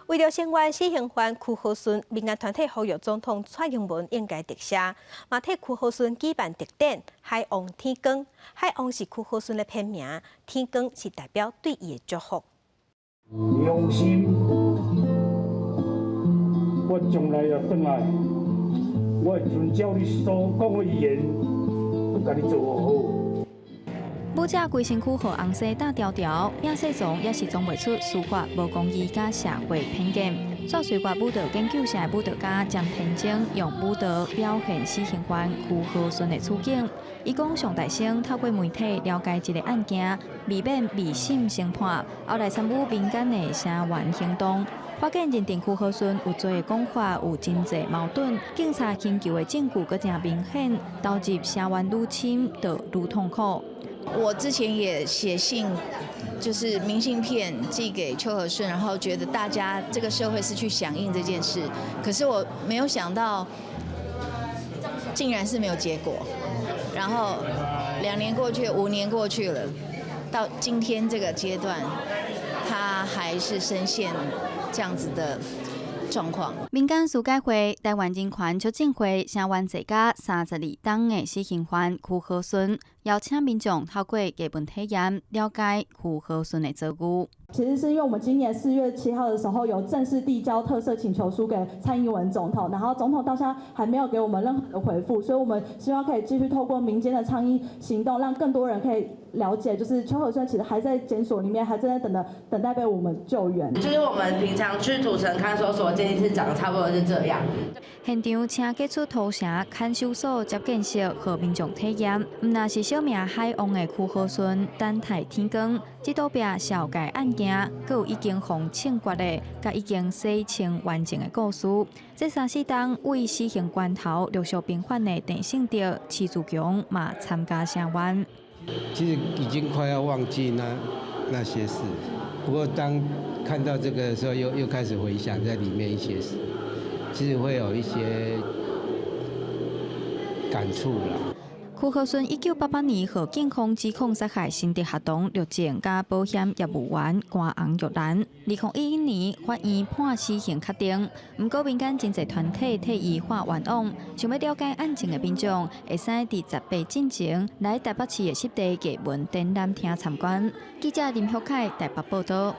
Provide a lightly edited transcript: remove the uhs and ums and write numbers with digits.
為著聲援死刑犯邱和順，民間團體呼籲總統蔡英文應該特赦，嘛替邱和順舉辦特展《海王天光》。海王是邱和順的片名，天光是代表對伊的祝福。良心，我將來若轉來，我會遵照你所講的遺言，去共你做好。舞者規身軀予紅紗罩牢牢，影世裝也是裝袂出司法無公義佮社會偏見。煞隨國舞蹈研究社的舞蹈家詹天晶用舞蹈表現死刑犯邱和順的處境。伊講上大聲透過媒體了解這个案件，未免未審先判，後來參與民間的聲援行動，發現認定邱和順有罪的講法有真濟矛盾，警察尋求的證據閣誠明顯，投入聲援愈深就愈痛苦。我之前也寫信，就是明信片寄給邱和順，然後覺得大家這個社會是去響應這件事，可是我沒有想到，竟然是沒有結果。然後2年過去，5年過去了，到今天這個階段，他還是深陷這樣子的狀況。民間司改會、台灣人權促進會聲援坐監32冬的死刑犯邱和順，邀請民眾透過藝文體驗了解邱和順的遭遇。其實是因為我們今年4月7號的時候有正式遞交特赦請求書給蔡英文總統，然後總統到現在還沒有給我們任何的回覆，所以我們希望可以繼續透過民間的倡議行動，讓更多人可以了解，就是邱和順其實還在監所裡面，還正在等待被我們救援。就是我們平常去土城看守所鑑定室長得差不多是這樣。現場請傑出土城看守所接見識予民眾體驗，毋但是小名海王的邱和順等待天光，這倒壁紹介案件，閣有已經予槍決的，佮已經洗清完整的故事。這三四冬為死刑關頭陸續平反的鄭勝德、徐志強嘛參加聲援。其實已經快要忘記那些事，不過當看到這個的時候，又開始回想在裡面一些事，其實會有一些感觸啦。邱和順1988年予警方指控殺害新竹學童陸靜佮保險業務員關洪玉蘭。2011年法院判死刑確定，毋過民間真濟團體替伊喊冤枉。想欲了解案情的民眾，會使佇18進前來台北市的濕地藝文展覽廳參觀。記者林玉凱台北報道。